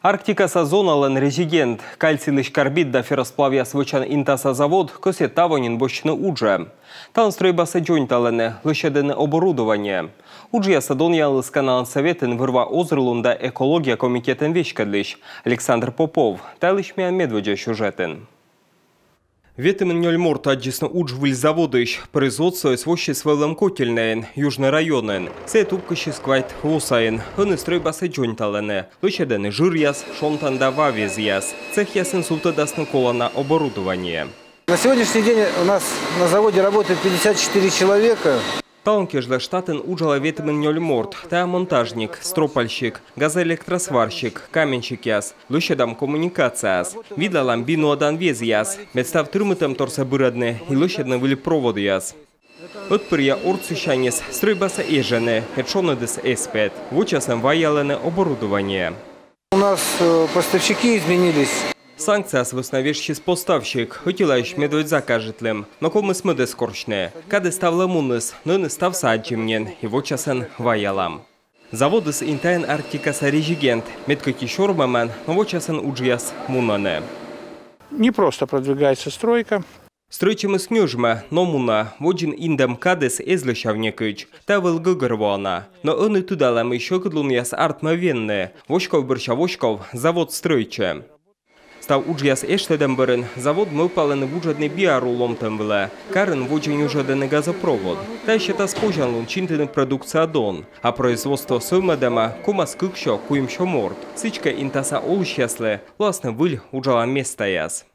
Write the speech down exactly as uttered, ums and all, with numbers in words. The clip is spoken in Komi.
Арктикаса зоналӧн резидент, кальцийлысь карбид да ферросплавъяс вӧчан Интаса завод кӧсйӧ тавоньын босьтны уджӧ. Талун стрӧйбасӧ дзоньталӧны, лӧсьӧдӧны оборудование. Уджъяссӧ донъяліс Каналан Сӧветын вӧр-ва озырлун да экология комитетӧн веськӧдлысь Александр Попов. Та йылысь миян медводдза сюжетын. Ветымын нёль морт аддзисны удж выль заводысь. Производствоыс воссис вӧвлӧм котельнӧйын, Южнӧй районын. Сійӧ тупкысис квайт во сайын. Ӧні стрӧйбасӧ дзоньталӧны. Лӧсьӧдӧны жыръяс, шонтан да ва везъяс. Цехъясын сувтӧдасны колана оборудование. На сегодняшний день у нас на заводе работает пятьдесят четыре человека. Талун кежлӧ штатын уджалӧ ветымын нёль морт. Тайӧ монтажник, стропальщик, газоэлектросварщик, каменщикъяс. Лӧсьӧдам коммуникацияяс, видлалам би нуӧдан везъяс, мед став тырмытӧмторсӧ бырӧдны и лӧсьӧдны выль проводъяс. Ӧтпырйӧ ортсысяньыс стрӧйбасӧ эжӧны, мед шоныдыс эз пет. Вочасӧн ваялӧны оборудование. У нас э, поставщики изменились. Санкцияяс вӧсна вежсис поставщик, ӧтилаысь медводз закажитлім, но ковмис мӧдӧс корсьны. Кадыс ставлӧ муніс, но ӧні ставсӧ аддзим нин и вочасӧн ваялам. Заводыс Интаын Арктикаса резидент, мед кӧть и сёрмӧмӧн, но вочасӧн уджъяс мунӧны. Не просто продвигается стройка. Стрӧитчӧмыс ньӧжмӧ, но мунӧ. Водзын индӧм кадыс эз лӧсяв некыдз. Та вӧлі гӧгӧрвоана. Но ӧні тыдалӧ, мый сьӧкыдлунъяс артмӧ венны. Воськов бӧрся воськов, завод стрӧитчӧ. Став уджъяс эштӧдӧм бӧрын завод мӧвпалӧны вуджӧдны биару ломтӧм вылӧ. Карын водзӧ нюжӧдӧны газопровод. Тайӧ сетас позянлун чинтыны продукция дон. А производство сӧвмӧдӧма ковмас кыксё-куимсё морт. Сідзкӧ, Интаса олысьяслы лоасны выль уджалан местаяс.